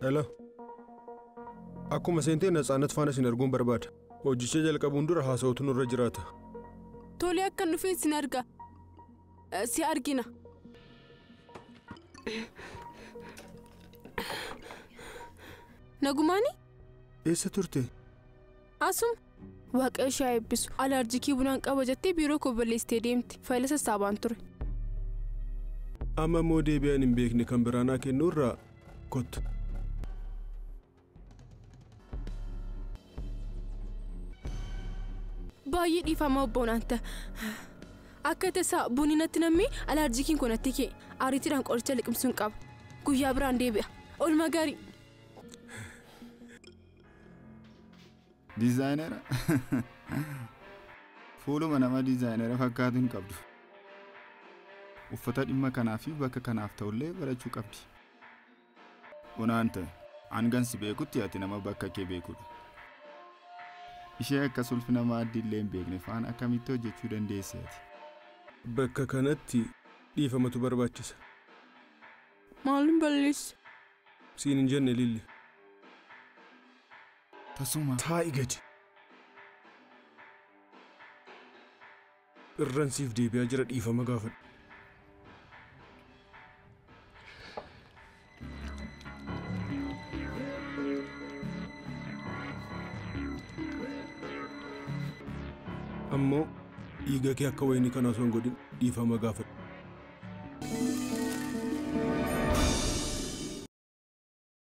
Hello. Akkuma seentee Natsaannat faana sin arguun barbaada. Hojicha jalqabuun dura haasa'utu nurra jiraata. Tolee akkan dhufeen sin arga. Si argina. Nagumaani? Eessa turte? Asuma. Waaqa ishee haa eebbisu. Alaarjikii bunaan qaba jettee biiroo koo balleessitee deemti. Faayila sassaabaan ture. Amma immoo deebi'aan hin beekne kan biraanaa kennuurraa kottu. Baay'ee dhiifama obbo Naanta. Akka tasaa bunni natti nammee alaarjikiin kun natti ka'e. Ariitiidhaan qoricha liqimsuun qaba. Guyyaa biraan deebi'a. Oolmaa gaarii. Diizaayinera. Fuuluma nama diizaayinera fakkaatu hin qabdu. Uffata dhimma kanaa fi bakka kanaaf ta'ullee barachuu qabdi. Onaanta hangan si beekutti ati nama bakka kee beekudha. Ishee akka ulfina maaddii illee hin beekne faana akkamitti hojjechuu dandeesse ati? Bakka kanatti dhiifamatu barbaachisa. Maalin balleesse? Siin hin jenne Lilli. Tasuma. Taa'i gadi. Irran siif deebi'aa jira dhiifama gaafadhu. Ammoo dhiiga kee akka wayinii kanaa osoo hin godhin dhiifama gaafadhu.